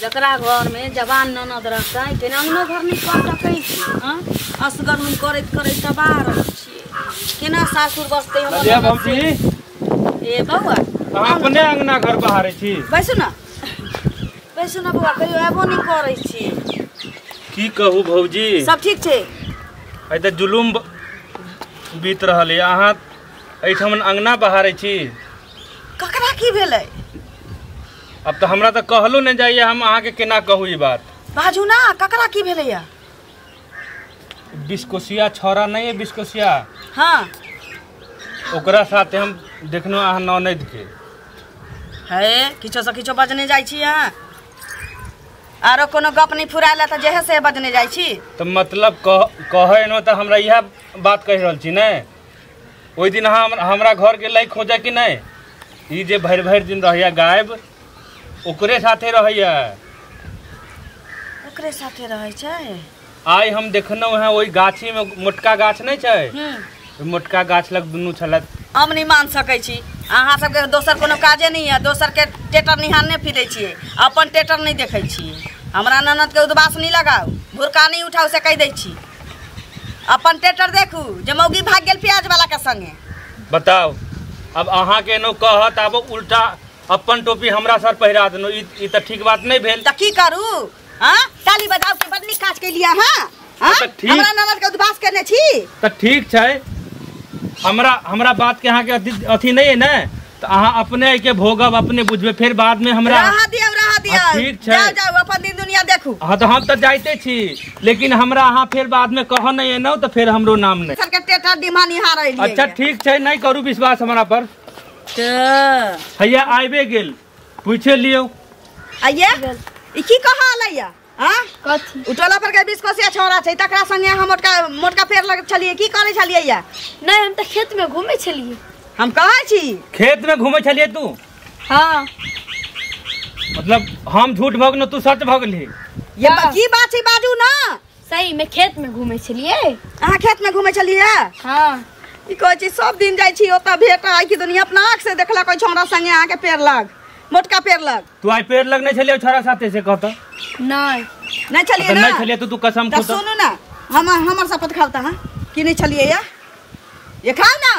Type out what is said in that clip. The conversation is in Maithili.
जकरा घरमे जवान ननद रहतै तेना अंगनो घर नहि कऽ सकै छी। हँ, असगर हम करैत करैत तबाह रहै छियै। केना सासुर बसतै हमर नदिया ननद से? भौजी, ए बौआ, अहाँ अपने अंगना घर बहारै छी? बैसू ने, बैसू ने बौआ, कहियो अयबो नहि करै छी। की कहू भौजी, सब ठीक छै? आइ तऽ जुलुम बीत रहल यऽ। अहाँ एहिठाम अंगना बहारै छी? ककरा की भेलै? अब तऽ हमरा तऽ कहलो नहि जाइए, हम अहाँके केना कहू ई बात। बाजू ना, ककरा की भेलैया? बिस्कोसिया छौड़ा नहीं है बिस्कोसिया? हाँ। ओकरा साथे हम देखलहुँ अहाँ ननद के। हे, किछो से किछो बजने जाइ छी अहाँ। आरो कोनो गप नहि फुरायल तऽ जेहे से बजने जाइ छी। तऽ मतलब कहै न तऽ हमरा इएह बात कहि रहल छी ने। ओहि दिन अहाँ हमरा घर गेलै खोजऽ कि नहि? ई जे भरि भरि दिन रहैया गायब, ओकरे साथे रहैया। ओकरे साथे रहै छै? आइ हम देखलहुँ हेँ ओहि गाछीमे, मोटका गाछ नहि छै, ओहि मोटका गाछ लग दुनू छलथि। हम नहि मान सकै छी। अहाँ सबके दोसर कोनो काजे नहि यऽ? दोसरके टेटर निहारने फिरै छियै, अपन टेटर नहि देखै छियै। हमरा ननदके उदबास नहि लगाउ, भुरका नहि उठाउ, से कहि दै छी। अपन टेटर देखू जे मौगी भागि गेल प्याज वाला के संगे। बताउ, अब अहाँके एनो कहत, आब उल्टा अपन टोपी हमरा सर पहिरा देलहुँ। ई तऽ ठीक बात नहि भेल। तऽ की करू? हाँ, ताली बजाउ के बड़ नीक काज केलियै अहाँ? हाँ? तऽ ठीक। हमरा ननद के उदबास केने छी। तऽ ठीक छै, हमरा हमरा बात के अहाँके अथी अथी नहि अइ ने, तऽ अहाँ अपने एहिके भोगब, अपने बुझबै फेर बादमे हमरा। रहा दियौ, रहा दियौ। हाँ, ठीक छै। जाउ जाउ, अपन दिन दुनिया देखू। हाँ, तऽ हम तऽ जाइते छी, लेकिन हमरा अहाँ फेर बादमे कहऽ नहि एलहुँ तऽ फेर हमरो नाम नहि। सर के टेटर डिमा निहार एलियै। अच्छा ठीक छै, नहि करू विश्वास हमरा पर। तऽ हैया आबि गेल, पूछे लियौ। आइये, ई की कहा अलैया? हाँ? कथी? उ टोला पर के बिस्कोसिया छौड़ा छै, तकरा संगे हम मोटका मोटका पेड़ लग छलियै, की करै छलियै या? नहि, हम तऽ खेतमे घूमै छलियै। हम कहै छी। खेत में घूमे छलियै तू? हाँ। मतलब हम झूठ भगनो, तू सच भगली? ये हाँ। की बात छै, बाजू ना। सही में खेतमे घूमै छलियै। अहाँ खेत में घूमै छलियै? हाँ। ई कहै छी सब दिन जाइ छी ओतऽ भेट आइ की दुनिया अपना आँख से देखलक ओहि छौड़ा संगे अहाँके पेड़ लग, मोटका पेड़ लग। तू आइ पेड़ लग नहि छलियै छोड़ा साथे, से कहता? नहि। नहि छलियै तऽ ना? नहि छलियै तऽ तू कसम तऽ खो। सुनू ना, हम हमर शपथ खाउ तऽ अहाँ कि नहि छलियै या? ये खाउ ना।